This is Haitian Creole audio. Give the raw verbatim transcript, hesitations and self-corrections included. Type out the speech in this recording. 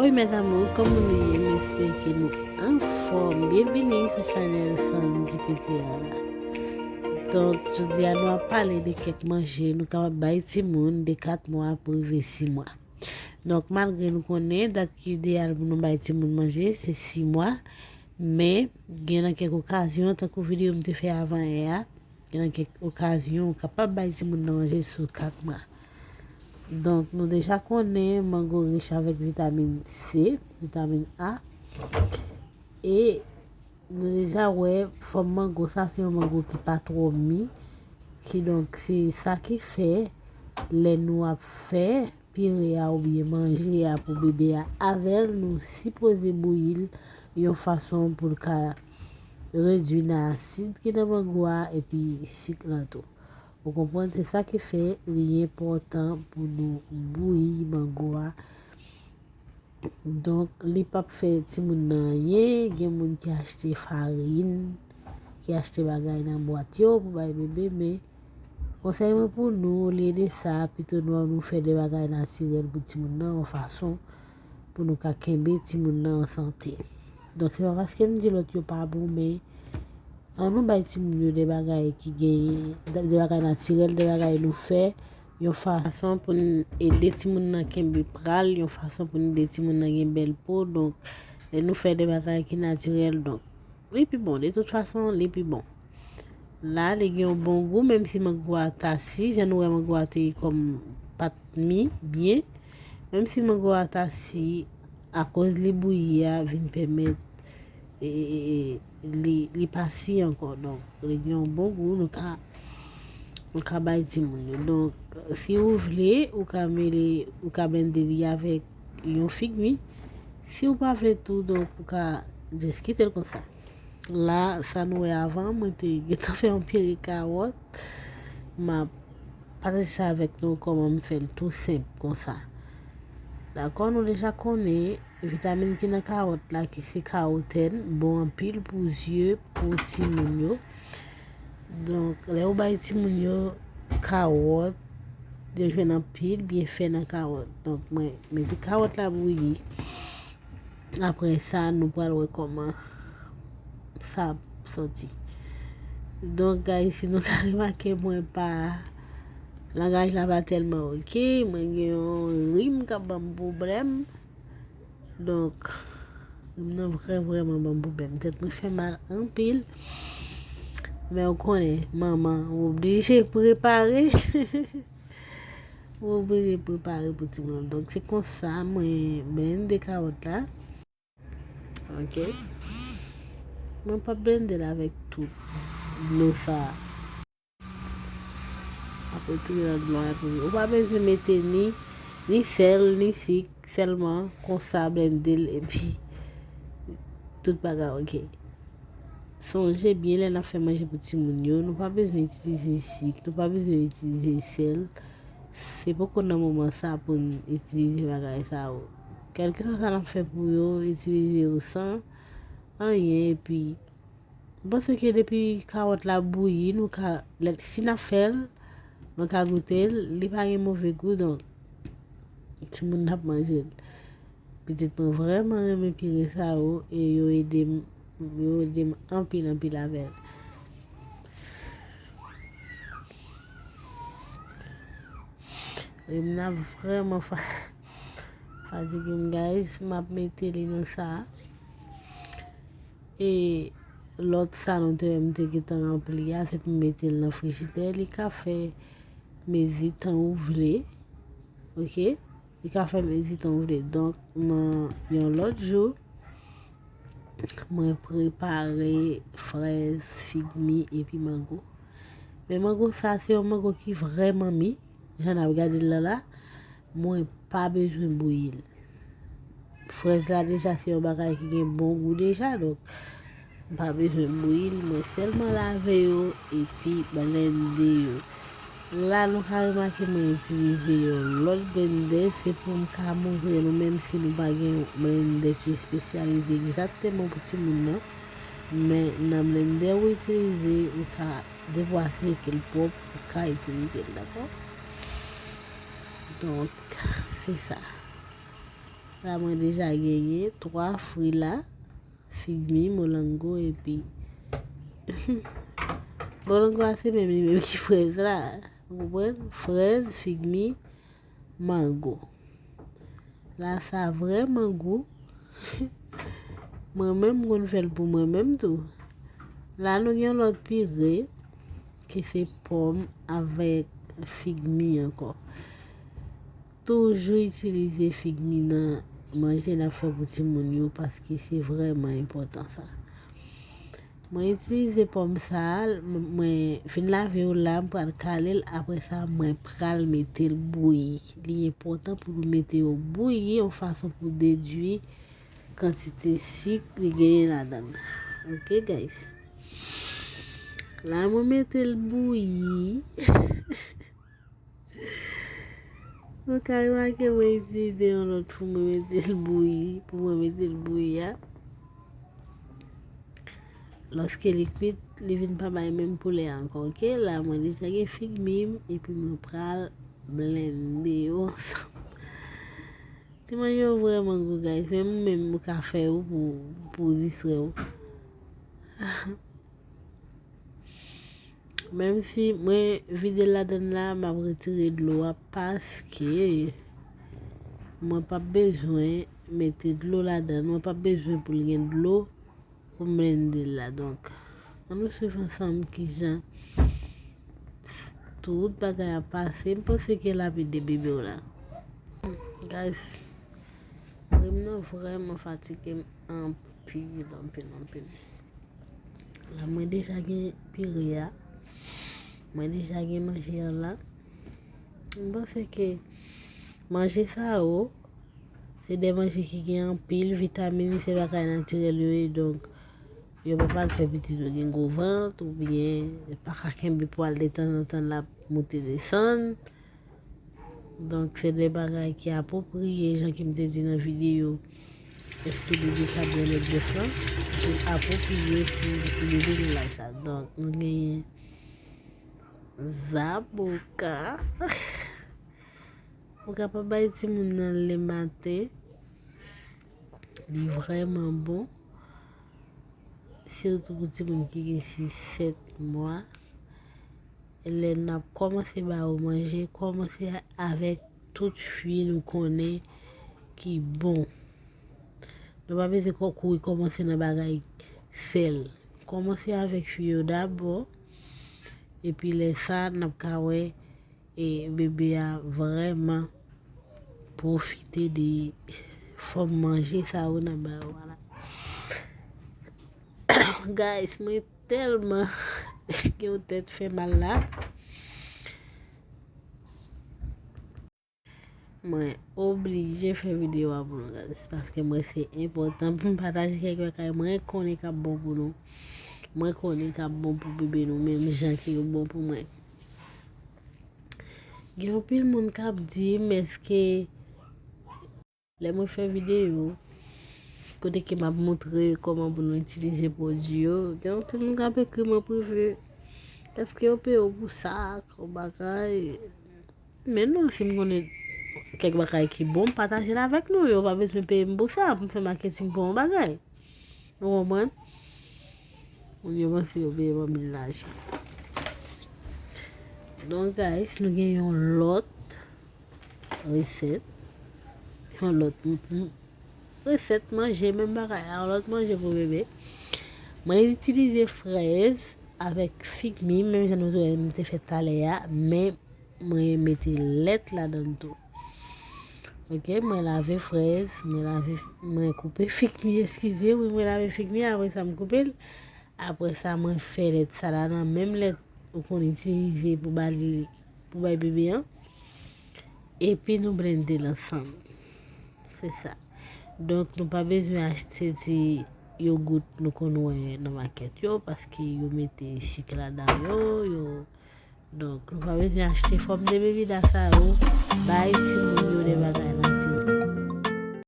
Oi mes amours, kòman nou ye? M espere ke nou anfòm. Byenvini sou chanèl Sandy P T A la. Donk, jodi a nou ap pale de kèk manje nou kapab bay timoun de kat mwa pou rive sis mwa. Donk, malgre nou konnen dat ki ideyal pou nou bay timoun manje, se sis mwa, men gen nan kèk okazyon, tankou videyo m te fè avan yè a, gen nan kèk okazyon ou kapab bay timoun nan manje sou kat mwa. Donk, nou deja konnen mango rich avèk vitamin C, vitamin A, e nou deja wè fòm mango sa, se yon mango ki pa twò mi, kidonk se sa ki fè lè nou ap fè pire a oubyen manje a pou bebe a avè l, nou sipoze bouyi l yon fason pou l ka redui nan asid ki nan mango a epi sik lan tou. Ou konprann? Se sa ki fè li enpòtan pou nou bouyi mango a. Donk, li p ap fè timoun nan anyen. Gen moun ki achte farin, ki achte bagay nan bwat yo pou bay bebe, men konsèy mwen pou nou, olye de sa, pito nou, nou fè de bagay natirèl pou timoun nan, yon fason pou nou ka kenbe timoun nan an sante. Donk, se pa paske m di lòt yo pa bon, men an nou bay timoun yo de bagay ki genyen, de, de bagay natirèl, de bagay nou fè, yon fason pou n ede timoun nan kenbe pral, yon fason pou n ede timoun nan gen bèl po. Donk, lè nou fè de bagay ki natirèl, donk, li pi bon. De tout fason, li pi bon. La, li gen yon bon gou, menm si mango a ta si, jan nou wè mango a te kòm pa t mi byen, menm si mango a ta si, akoz li bouyi a vin pèmèt e, e, e, li, li pa si ankò. Donk, li gen yon bon gou, nou ka, nou ka bay timoun yo. Donk, si ou vle, ou ka mele, ou ka blende li avèk yon fig mi. Si ou pa vle tou, donk, ou ka just kite l konsa. La, sa nou wè avan, mwen te gentan fè yon pire kawòt. M ap pataje sa avèk nou kòman m fè l tou senp konsa. Dakò, nou deja konnen vitamin ki nan kawòt la, ki se kawotèn, bon anpil pou zye, pou timoun yo. Donk, lè ou bay timoun yo kawòt, yo jwenn anpil byenfè nan kawòt. Donk, mwen mete kawòt la bouyi. Apre sa, nou pral wè kòman sa ap sòti. Donk, guys, si nou ka remake, mwen pa, langaj la pa tèlman oke, mwen gen yon rim k ap ban m pwoblèm. Donk, rim nan vrè, vrèman ban m pwoblèm. Tèt mwen fè mal anpil. Men ou konnen, manman, ou oblije prepare. Ou oblije prepare pou timoun. Donk, se konsa mwen blende kawòt la. Ok. Mwen p ap blende l avèk tout dlo sa a. Ap retire nan dlo a pou ou pa bezwen mete ni, ni sèl, ni sik, sèlman konsa blende l epi tout bagay ok. Sonje byen lè n ap fè manje pou timoun yo, nou pa bezwen itilize sik, nou pa bezwen itilize sèl. Se poko nan moman sa pou n itilize bagay sa yo. Kèlkeswa sa n ap fè pou yo, itilize yo san anyen epi M panse ke depi kawòt la bouyi, nou ka, lè, si n ap fè l, nou ka goute l, li pa gen move gou, donk, timoun ap manje l. Pitit mwen vrèman renmen pire sa yo, e yo ede m, yo ede m anpil, anpil avè l. Rim nan vrèman fa-, fatige m, guys. M ap mete li nan sa. E lòt sa nou te wè m te gentan ranpli a, se pou m mete l nan frijidè. Li ka fè mezi tan ou vle. Ok? Li ka fè mezi tan ou vle. Donk, nan yon lòt jou, mwen prepare frèz, fig mi epi mango. Men mango sa, se yon mango ki vrèman mi. Jan n ap gade l lan la, mwen pa bezwen bouyi l. Frèz la deja se yon bagay ki gen bon gou deja, donk m pa bezwen bouyi l, mwen sèlman lave yo epi blende yo. La nou ka remake mwen itilize yon lòt blendè, se pou m ka montre nou, menm si nou pa gen yon blendè ki espesyalize egzakteman pou timoun nan, men nan blendè ou itilize, ou ka debwase ke l pwòp, ou ka itilize l, dakò? Donk, se sa. La mwen deja genyen twa fwi la, figmi, molango epi molango a se menm li menm ki frèz la. Ou konprann? Frèz, figmi, mango. La sa vrèman gou. Mwen menm m konn fè l pou mwen menm tou. La nou gen lòt pire ki se pòm avèk figmi ankò. Toujou itilize figmi nan manje n ap fè pou timoun yo paske se vrèman enpòtan sa. Mwen itilize pòm sa a, mwen fin lave yo la, m pral kale l, apre sa mwen pral mete l bouyi. Li enpòtan pou nou mete yo bouyi yon fason pou dedwi kantite sik li genyen ladan l. Ok guys. La mwen mete l bouyi. Nou ka remake mwen itilize yon lòt fou, mwen mete l bouyi, pou mwen mete l bouyi a. Lòske li kwit, li vin pa bay menm koulè ankò, ok? La mwen deja gen figmi m epi mwen pral blende yo ansanm. Ti manje yo vrèman gou guys, menm ou menm ou ka fè yo pou, pou distrè w. Menm si mwen vide l ladan l la, m ap retire dlo a paske mwen p ap bezwen mete dlo ladan l, mwen p ap bezwen pou l gen dlo pou m blende l la. Donk, ann nou swiv ansanm kijan tout bagay ap pase. M panse ke l ap ede bebe w la. Guys, rim nan vrèman fatige m anpil, anpil, anpil. La mwen deja gen pire a. Mwen deja gen manje an la. M panse ke manje sa yo, se de manje ki gen anpil vitamin, se bagay natirèl yo ye, donk yo pa pral fè pitit ou gen gwo vant, oubyen pa ka kenbe pwa l detanzantan l ap moute desann. Donk, se de bagay ki apwopriye, jan ke m te di nan videyo, èske bebe ka bwè lèt bèf lan? Ki apwopriye pou ti bebe nou laj sa. Donk, nou genyen zaboka. Ou kapab bay timoun nan lematen. Li vrèman bon. Sitou pou timoun ki gen sis, sèt mwa. Lè n ap kòmanse ba yo manje, kòmanse avèk tout fwi nou konnen ki bon. Nou pa bezwen kò-, kouri kòmanse nan bagay sèl. Kòmanse avèk fwi yo dabò. Epi lè sa, n ap ka wè e bebe a vrèman pwofite de fòm manje sa yo n ap ba yo a la. Guys, mwen tèlman gen yon tèt fè mal la. Mwen oblije fè videyo a pou nou, guys, paske mwen se enpòtan pou m pataje kèk bagay mwen konnen k ap bon pou nou. Mwen konnen k ap bon pou bebe nou, menm jan ke yo bon pou mwen. Gen anpil moun k ap di m, èske lè mwen fè videyo, kote ke m ap montre kòman pou nou itilize pwodui yo, gen anpil moun k ap ekri mwen prive, èske yo peye w pou sa, yon bagay? Men non, si m konnen kèk bagay ki bon, m pataje l avèk nou. Yo pa bezwen peye m pou sa, pou m fè maketing pou yon bagay. Ou konprann? Moun yo panse yo peye m anpil lajan. Donk, guys, nou gen yon lòt resèt. Yon lòt m-, m-, resèt manje, menm bagay la, yon lòt manje pou bebe. Mwen itilize frèz avèk figmi, menm jan nou te, m te fè talè a, men mwen mete lèt ladan l tou. Ok, mwen lave frèz, mwen lave, mwen koupe figmi, eskize, wi, mwen lave figmi, apre sa m koupe l. Apre sa, mwen fè lèt sa la nan menm lèt ou konn itilize pou ba li, pou bay bebe an. Epi nou blende l ansanm. Se sa. Donk, nou pa bezwen achte ti yogout nou konn wè nan makèt yo, paske yo mete sik ladan yo, yo Donk, nou pa bezwen achte fòm de bebida sa yo, bay timoun yo de bagay natirèl.